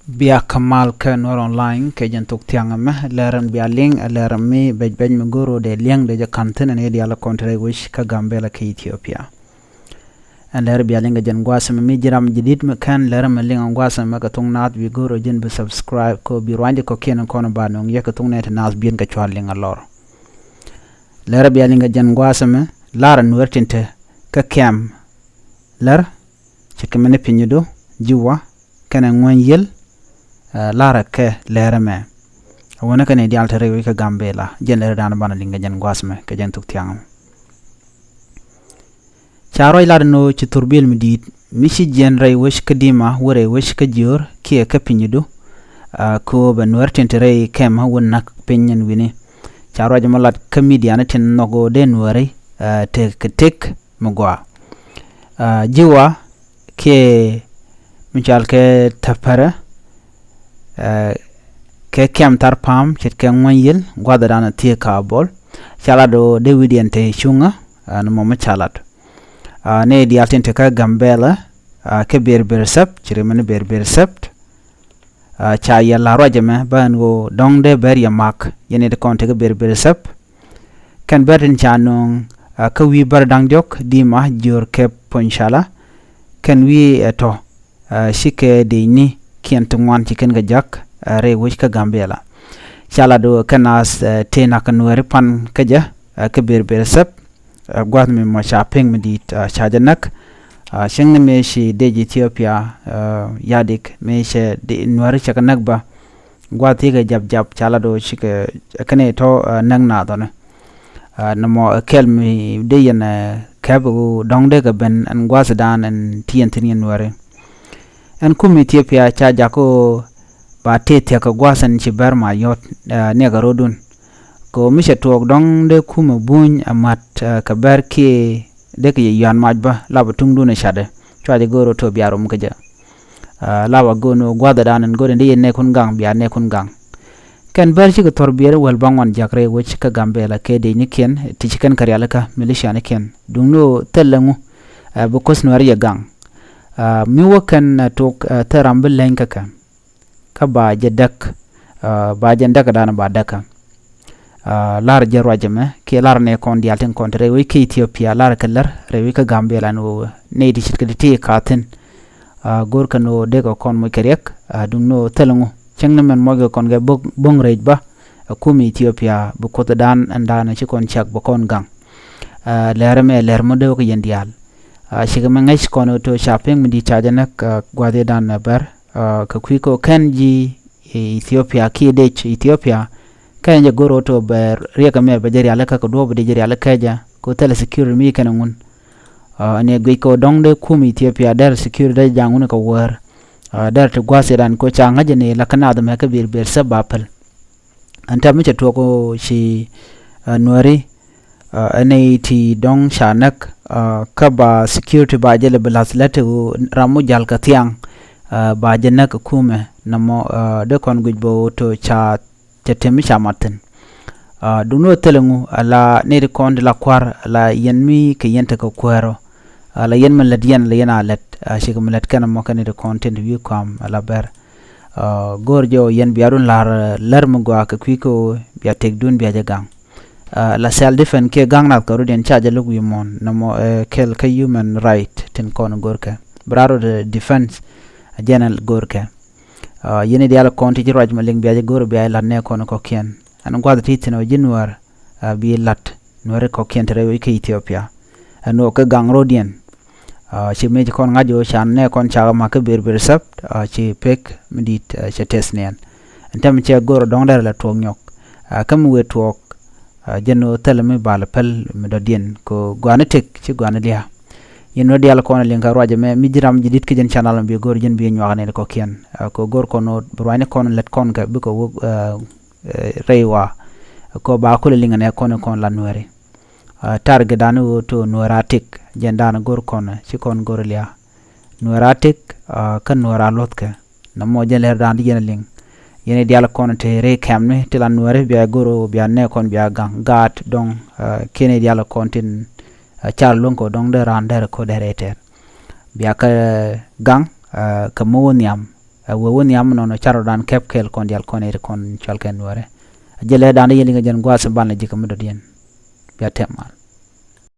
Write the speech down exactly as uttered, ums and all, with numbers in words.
Bia kä mal kä Nuɛr Online kɛ jɛn thok thiaŋ ɛmɛ, lɛr ɛn bia liŋ ɛ lɛr mi bɛc bɛc mi go̱r ɣöö dee liɛŋ dee jɛ ka̱n thi̱n ɛn i̱ diaal kɔn te rɛy wec kä Gambɛla kɛ Ethiopia. Ɛn lɛr bia liŋ kɛ jɛn gua̱a̱th ɛmɛ mi ji̱ ram ji̱ di̱t mi kɛn lɛr ɛmɛ liŋ ɛn gua̱a̱th ɛmɛ kɛ thok naath bi go̱r ɣöö ji̱n bi subscribe kɛ ɣöö bi ruany jɛ kɔ̱kiɛn kɔn ba nöŋ yɛ kɛ thok nɛy te naath bi̱i̱n kɛ cual liŋ ɛ lɔr. Lɛr bia liŋ kɛ jɛn gua̱a̱th ɛmɛ, lar ɛ Nuɛr tin te kä kɛm lɛr ce̱tkɛ mɛn i̱ Pinyudu, Jiwa kɛnɛ Ŋuäny Yiel, ɛ, lar ɛ kɛ lɛr ɛmɛ. Ɛ wänä kɛn i̱ diaal te rɛy wec kä Gambɛla, jɛn lɛr dan banɛ liŋ kɛ jɛn gua̱a̱th ɛmɛ kɛ jɛn thok thiaŋ ɛmɛ. Ca ruac lat ɛn ɣöö ci thurbil mi di̱i̱t mi ci jiɛn rɛy wec kä Dima wä rɛy wec kä Jiör kiɛ kä Pinyudu, ɛ, kɛ ɣöö bɛ Nuɛr tin te rɛy kɛm wä näk piny ɛn wi̱ni. Ca ruac ɛmɔ lat kä midiani tin nhɔk ɣöö dee Nuɛri, ɛ, tëk kɛ tëk mi gɔaa. Ɛ, Jiwa kiɛ mi cɔal kɛ Täpärä, ɛ, kɛ kɛm Tharpam ce̱tkɛ Ŋuäny Yiel gua̱thdan thiee Kabol. Ca lat ɣöö dee wi̱diɛn te cuŋä, ɛ, ni mɔ mi ca lat. Ɛ, ni diaal tin te kä Gambɛla, ɛ, kɛ Berberi Sɛp, ci ri mɛn ni Berberi Sɛp. Ɛ, ca yɛ la ruac ɛmɛ bä ɛn ɣöö dɔ̱ŋ dee bɛr yɛ mak yɛn i̱ ti kɔn te kä Berberi Sɛp. Kɛn bɛr tin ca nööŋ, ɛ, kä wi̱i̱ bär da̱ŋ diɔ̱k Dima, Jiör kɛ Puɔ̱nycala. Kɛn wi̱i̱ ɛ tɔ̱, ɛ, cikɛ dec ni kiɛn ti ŋuan ci kɛn kɛ jak, ɛ, rɛy wec kä Gambɛla. Ca lat ɣöö kɛn naath, ɛ, tëë nak kɛ Nuɛri pan kä jɛ, ɛ, kä Berberi Sɛp, ɛ, gua̱th mi mɔ ca pek mi di̱i̱t, ɛ, ca jɛ näk. Ɛ, cäŋ ni mëë ci dec Ethiopia, ɛ, yadik mëë cɛ dec Nuɛri cɛ kɛ näk bä. Gua̱th thiekɛ jap jap ca lat ɣöö cikɛ kɛn i̱ tɔ̱, ɛ, näk naath ɣɔni. Ɛ, nɔmɔ ɛ kɛl mi dee yɛn, ɛ, kɛp ɣöö dɔ̱ŋ dee kɛ ben ɛn gua̱thdan ɛn ti yɛn thi̱n yɛn Nuɛri. Ɛn kum Ethiopia ca jak ɣöö ba tëë thia̱k kɛ gua̱th ɛn ci bɛr ma yɔ̱t, ɛ, niɛkɛ ro̱dun. Kɛ ɣöö mi cɛ tuɔɔk dɔ̱ŋ dee kumɛ buny ɛ ma̱t, ɛ, kɛ bɛr kiɛ dee kɛ yɛ yuan mac bä lapɛ tuŋdun ɛ catdɛ. Cua jɛ go̱o̱r ɣöö to̱ bia rom kä jɛ. Ɛ, lapɛ go̱o̱r ni ɣöö gua̱thɛ dan ɛn go̱o̱r in dee yɛ nɛɛkun gaŋ bia nɛɛkun gaŋ. Kɛn bɛr cikɛ thɔr biɛɛr wäl bä ŋuan jak rɛy wec kä Gambɛla kɛ dec ni kiɛn ti ci kɛn kɛ rialikä militia ni kiɛn. Duŋ ni ɣöö thilɛ ŋu, ɛ, bi kuäth Nuɛr yɛ gaŋ. Ɛ, mi wä kɛn, ɛ, tok, ɛ, thil ram bi leny kä kɛ. Kä ba jɛ däk, ɛ, ba jɛ däk dan ba däkä. Ɛ, lar jɛ ruac ɛmɛ kiɛ lar nɛ kɔn diaal tin kɔn te rɛy wec kä Ethiopia lar kɛ lär rɛy wec kä Gambɛla ni ɣöö nɛy ti ce̱tkɛ ti ti ka thi̱n. Ɛ, go̱r kɛn ɣöö dee kɛ kɔn moc kɛ riɛk, ɛ, duŋ ni ɣöö thil ŋu cäŋ ni mɛn moc kɛ kɔn kɛ bo̱ŋ, bo̱ŋ rɛc bä, ɛ, kum Ethiopia bi kuothdan ɛn dan ci kɔn cak bi kɔn gaŋ. Ɛ, lɛr ɛmɛ lɛr mɔ dee wä kɛ yɛn diaal. Ɛ, cikɛ mɛ ŋäc kɔn ɣöö to̱ ca pek mi di̱i̱t ca jɛ näk, ɛ, gua̱thdan ɛ bär, ɛ, kɛ kui̱ kɛ ɣöö kɛn ji̱ Ethiopia kiɛ dec Ethiopia kɛn jɛ go̱r ɣöö to̱ bɛ riɛk ɛmɛ bɛ jɛ rialikä kɛ duɔ̱ɔ̱p bɛ dee jɛ rialikä jɛ kɛ ɣöö thilɛ security mi kɛn ɛ ŋun. Ɛ, ɛn yɛ guic kɛ ɣöö dɔ̱ŋ dee kum Ethiopia dɛr security dee ja̱ ŋun kɛ wäär. Ɛ, dɛr ti gua̱a̱th iran kɛ ɣöö ca ŋäc ɛn i̱ la kä naath ɛmɛ kä Berberi Sɛp ba päl. Ɛn tɛm mi cɛ tuɔɔk ɣöö ci, ɛ, Nuɛri, ɛ, ɛn i̱ ti dɔ̱ŋ ca näk, ɛ, kä ba security ba jɛ lɛ bi la̱th lät ɣöö ram mi jäl kɛ thiaŋ, ɛ, ba jɛ näk ɛ kumɛ nɔmɔ, ɛ, dee kɔn guic bä ɣöö to̱ ca cɛ tɛm mi ca mat thi̱n. Ɛ, duŋni ɣöö thilɛ ŋu ala nɛy ti kɔn ti la kua̱r ala yɛn mi kɛ yɛn tekɛ kuäärä. Ala yɛn mi lät yɛn ala yɛn a lät, ɛ, cikɛ mi lät kɛn ɛmɔ kɛn nɛy ti kɔn tin ti wi̱i̱ kɔam ala bɛr. Ɛ, go̱o̱r jɛ ɣöö yɛn bia run la̱r, ɛ, lär mi gɔaa kɛ kui̱ kä ɣöö bia tëkdun bia jɛ gaŋ. Ɛ, la self defense kiɛ ga̱ŋ nath kɛ rut yɛn ca jɛ lo̱k wi̱i̱ muɔ̱ɔ̱n nɔmɔ, ɛ, kɛl kä human right tin kɔn go̱o̱rkɛ. Bi raar rut, ɛ, defense, ɛ, general go̱o̱rkɛ. Ɛ, yɛn i̱ diaal kɔn ti ci ruac ma liŋ bia jɛ go̱o̱r bia jɛ la̱t nɛ kɔn kɔ̱kiɛn. Ɛn gua̱th ti thi̱n ɣöö ji̱ Nuäär, ɛ, bi la̱t Nuääri kɔ̱kiɛn te rɛy wec kä Ethiopia. Ɛn ɣöö kɛ gaŋ ro̱diɛn. Ɛ, ci mëë ci kɔn ŋa̱c ɣöö can nɛ kɔn cakɛ ma̱k kä Berberi Sɛp, ɛ, ci pek mi di̱i̱t, ɛ, cɛ tɛth niɛn. Ɛn tɛm cɛ go̱r dɔ̱ŋ dɛr la tuɔɔk nyɔk. Ɛ, kä mi wëë tuɔɔk, ɛ, jɛn ɣöö thilɛ mi bal päl mi dɔ̱diɛn kɛ ɣöö gua̱a̱ni tëk ci gua̱a̱ni lia̱a̱. Yɛn wä diaal kɔn liŋ kä ruacɛ mɛ mi ji̱ ram ji̱ di̱t kä jɛn channel mi bi go̱r jɛn bi nyuak nɛn kɔ̱kiɛn. Ɛ, kɛ ɣöö go̱r kɔn ɣöö bi ruacni kɔn lät kɔn kɛ bikɛ wä, ɛ, ɛ, rɛy wa. Kɛ ɣöö ba kulɛ liŋ nɛ kɔn kɔn la Nuääri. Ɛ, target dan ɣöö to̱ Nuäär a tëk jɛn dan go̱r kɔn ci kɔn go̱r lia̱a̱. Nuäär a tëk, ɛ, kä Nuäär a luɔ̱thkɛ. Nɔmɔ jɛn lɛr dan di jɛn liŋ. Yɛn i̱ diaal kɔn te rɛy kɛmni ti la Nuääri bia go̱r ɣöö bia nɛ kɔn bia gaŋ gaat dɔ̱ŋ, ɛ, kiɛn i̱ diaal kɔn tin, ɛ, car luäŋ kɛ dɔ̱ŋ dee raan dɛr kɔ dɛr ɛ tɛr. Bia kɛ gaŋ, ɛ, kɛ mi wä nhiam, Ɛ wee wä nhiam nɔnɔ carɔdan kɛp kɛl kɔn dial kɔn ɛ ti kɔn cual kɛ nuɔrɛ. A jɛ lɛ dan yɛ liŋ kɛ jɛn gua̱a̱th ban lɛ ji̱ kɛ mi dɔ̱diɛn. Bia tɛm mal.